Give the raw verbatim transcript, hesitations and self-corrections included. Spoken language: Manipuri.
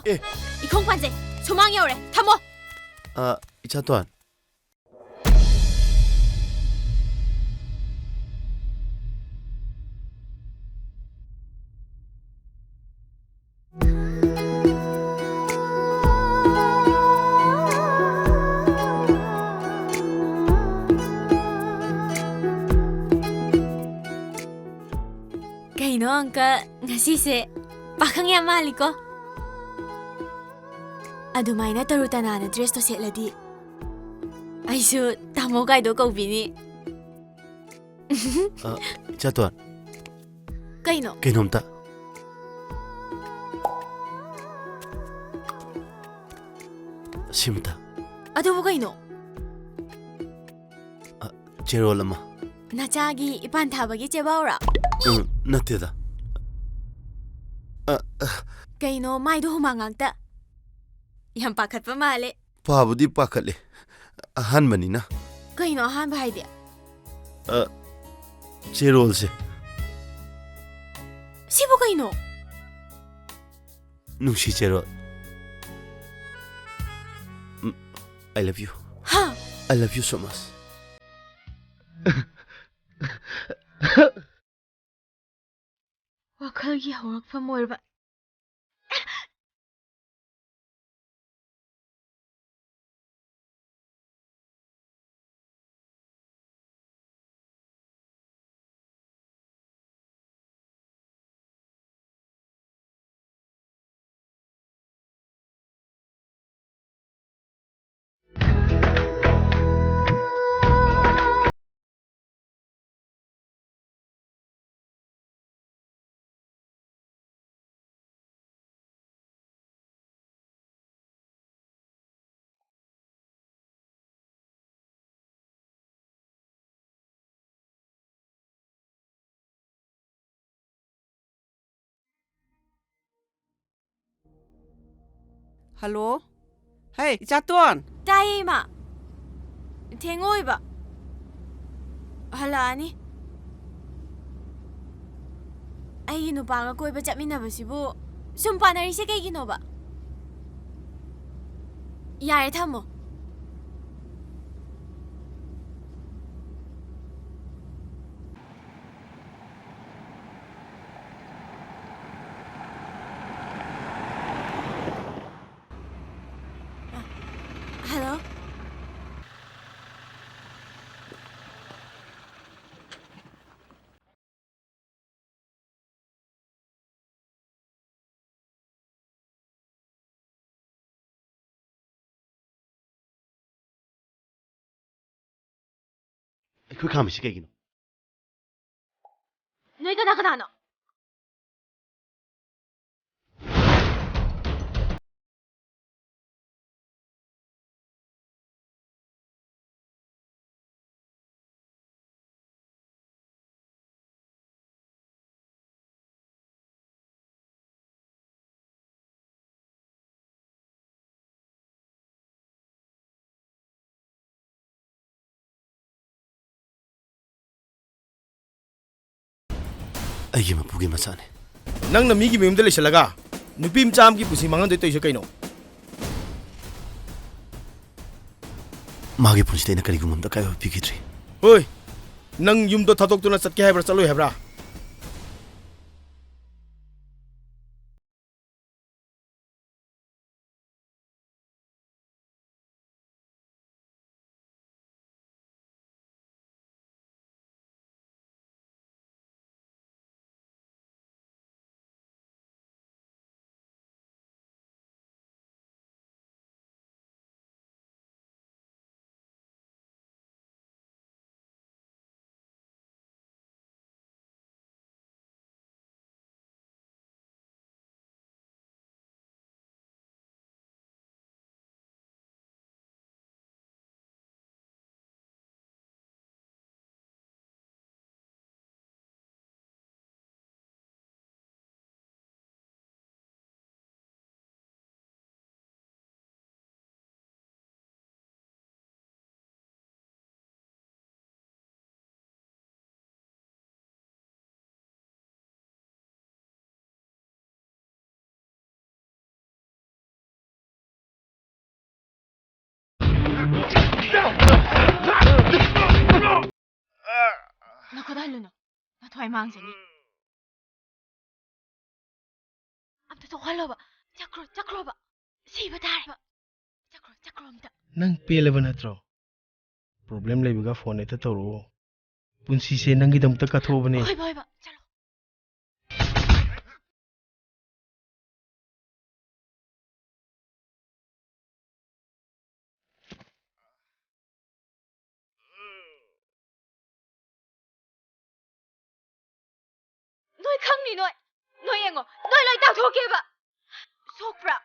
ꯑꯦ꯫ ꯏꯈꯣꯡ ꯄꯥꯟꯖꯩ꯫ ꯁꯨꯃꯥꯡ ꯌꯧꯔꯦ꯫ ꯊꯝꯃꯣ꯫ ꯑ, ꯏꯆꯥꯇꯣꯟ꯫ ꯀꯩꯅꯣ, ꯑꯪꯀꯜ, ꯉꯁꯤꯁꯦ ꯄꯥꯈꯪ ꯌꯥꯝ ꯃꯥꯜꯂꯤꯀꯣ꯫ ꯑꯗꯨꯃꯥꯏꯅ ꯇꯔꯨ ꯇꯅꯥꯟꯅ ꯗ꯭ꯔꯦꯁꯇꯣ ꯁꯦꯠꯂꯗꯤ ꯑꯩꯁꯨ ꯇꯥꯃꯣ ꯀꯥꯏꯗꯣ ꯀꯧꯕꯤꯅꯤ꯫ ꯑ, ꯏꯆꯥꯇꯣꯟ꯫ ꯀꯩꯅꯣ? ꯀꯩꯅꯣꯝꯇ꯫ ꯁꯤꯝꯇ꯫ ꯑꯗꯨꯕꯨ ꯀꯩꯅꯣ? ꯑ, ꯆꯦꯔꯣꯜ ꯑꯃ꯫ ꯅꯆꯥꯒꯤ ꯏꯄꯥꯟ ꯊꯥꯕꯒꯤ ꯆꯦꯕꯥꯎꯔꯣ? ꯎꯝ, ꯅꯠꯇꯦꯗ꯫ ꯑ, ꯑ꯫ ꯀꯩꯅꯣ, ꯃꯥꯏꯗꯣ ꯍꯨꯃꯥꯡ ꯉꯥꯛꯇ? ꯌꯥꯝ ꯄꯥꯈꯠꯄ ꯃꯥꯜꯂꯦ꯫ ꯄꯥꯕꯨꯗꯤ ꯄꯥꯈꯠꯂꯦ, ꯑꯍꯥꯟꯕꯅꯤꯅ꯫ ꯀꯩꯅꯣ ꯑꯍꯥꯟꯕ ꯍꯥꯏꯗꯤ? ꯑ, ꯆꯦꯔꯣꯜꯁꯦ꯫ ꯁꯤꯕꯨ ꯀꯩꯅꯣ? ꯅꯨꯡꯁꯤ ꯆꯦꯔꯣꯜ꯫ ꯎꯝ, I love you꯫ ꯍꯥ? I love you so much꯫ ꯋꯥꯈꯜꯒꯤ ꯍꯧꯔꯛꯐꯝ ꯑꯣꯏꯔꯕ꯫ ꯍꯜꯂꯣ꯫ ꯍꯩ, ꯏꯆꯥꯇꯣꯟ! ꯇꯥꯏꯌꯦ, ꯏꯃꯥ꯫ ꯊꯦꯡꯉꯣꯏꯕ꯫ ꯍꯜꯂꯛꯑꯅꯤ꯫ ꯑꯩꯒꯤ ꯅꯨꯄꯥꯒ ꯀꯣꯏꯕ ꯆꯠꯃꯤꯟꯅꯕꯁꯤꯕꯨ ꯁꯨꯝ ꯄꯥꯅꯔꯤꯁꯦ ꯀꯩꯒꯤꯅꯣꯕ? ꯌꯥꯔꯦ, ꯊꯝꯃꯣ꯫ ꯍꯜꯂꯣ꯫ ꯑꯩꯈꯣꯏ ꯈꯥꯝꯃꯤꯁꯤ ꯀꯩꯒꯤꯅꯣ? ꯅꯣꯏ ꯀꯅꯥ ꯀꯅꯥꯅꯣ? ꯑꯩꯒꯤ ꯃꯄꯨꯒꯤ ꯃꯆꯥꯅꯤ꯫ ꯅꯪꯅ ꯃꯤꯒꯤ ꯃꯌꯨꯝꯗ ꯂꯩꯁꯜꯂꯒ ꯅꯨꯄꯤ ꯃꯆꯥ ꯑꯃꯒꯤ ꯄꯨꯟꯁꯤ ꯃꯥꯡꯍꯟꯗꯣꯏ ꯇꯧꯔꯤꯁꯦ ꯀꯩꯅꯣ? ꯃꯥꯒꯤ ꯄꯨꯟꯁꯤꯗ ꯑꯩꯅ ꯀꯔꯤꯒꯨꯝꯕ ꯑꯝꯇ ꯑꯀꯥꯏꯕ ꯄꯤꯈꯤꯗ꯭ꯔꯤ꯫ ꯍꯣꯏ, ꯅꯪ ꯌꯨꯝꯗꯣ ꯊꯥꯗꯣꯛꯇꯨꯅ ꯆꯠꯀꯦ ꯍꯥꯏꯕ꯭ꯔꯥ, ꯆꯠꯂꯣꯏ ꯍꯥꯏꯕ꯭ꯔꯥ? ꯀꯗꯥꯏꯂꯨꯅꯣ? ꯅꯊ꯭ꯋꯥꯏ ꯃꯥꯡꯖꯅꯤ꯫ ꯑꯝꯇ ꯊꯣꯛꯍꯜꯂꯣꯕ꯫ ꯆꯠꯈ꯭ꯔꯣ, ꯆꯠꯈ꯭ꯔꯣꯕ꯫ ꯁꯤꯕ ꯇꯥꯔꯦꯕ꯫ ꯆꯠꯈ꯭ꯔꯣ, ꯆꯠꯈ꯭ꯔꯣ ꯑꯝꯇ꯫ ꯅꯪ ꯄꯦꯜꯂꯕ ꯅꯠꯇ꯭ꯔꯣ? ꯄ꯭ꯔꯣꯕ꯭ꯂꯦꯝ ꯂꯩꯕꯒ ꯐꯣꯟ ꯍꯦꯛꯇ ꯇꯧꯔꯛꯑꯣ꯫ ꯄꯨꯟꯁꯤꯁꯦ ꯅꯪꯒꯤꯗꯃꯛꯇ ꯀꯠꯊꯣꯛꯑꯕꯅꯦ꯫ ꯍꯣꯏꯕ, ꯍꯣꯏꯕ, ꯆꯠꯂꯣ꯫ ꯅꯣꯏ ꯈꯪꯅꯤ, ꯅꯣꯏ꯫ ꯅꯣꯏ ꯌꯦꯡꯉꯣ, ꯅꯣꯏ ꯂꯣꯏ ꯇꯥꯊꯣꯛꯀꯦꯕ꯫ ꯁꯣꯛꯄ꯭ꯔꯥ?